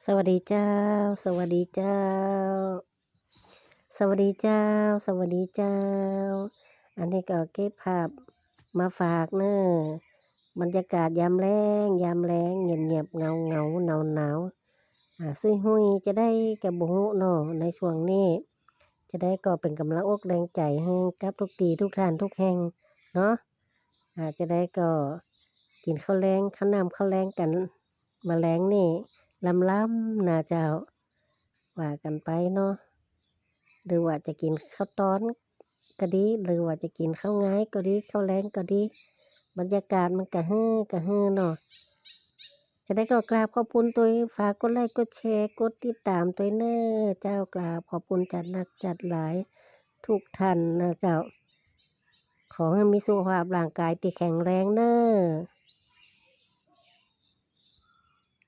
ສະຫວັດດີເຈົ້າ ສະຫວັດດີເຈົ້າ ສະຫວັດດີເຈົ້າ ສະຫວັດດີເຈົ້າ. ອັນນີ້ກໍເກັບພາບມາຝາກເນີ່ ບັນຍາກາດຍາມແລງ ຍາມແລງ ງຽບໆ ເຫງົາໆ ໜາວໆ ອາ ຊຸຍຮຸຍຈະໄດ້ກໍບໍ່ຮູ້ເນາະ ໃນຊ່ວງນີ້ ຈະໄດ້ກໍເປັນກຳລັງອົກແຮງໃຈໃຫ້ກັບທຸກທີ່ທຸກທ່ານທຸກແຫ່ງເນາະ. ອາ ຈະໄດ້ກໍກິນເຂົ້າແລງ ເຂົ້ານ້ຳເຂົ້າແລງກັນ ມາແລງນີ້ລ້ຳໆ ນາເຈົ້າ ວ່າກັນໄປເນາະ ຫຼືວ່າຈະກິນເຂົ້າຕອນກໍດີ ຫຼືວ່າຈະກິນເຂົ້າງາຍກໍດີ ເຂົ້າແລງກໍດີ ບັນຍາກາດມັນກະຮືກະຮືເນາະ. ຈະໄດ້ກໍກາບຂອບຄຸນໂຕຍ ຝາກກົດໄລກົດແຊ ກົດຕິດຕາມໂຕຍເນີເຈົ້າ. ກາບຂອບຄຸນຈັດໜັກຈັດຫຼາຍທຸກທ່ານນະເຈົ້າ. ຂໍໃຫ້ມີສຸຂະພາບຮ່າງກາຍທີ່ແຂງແຮງເນີ.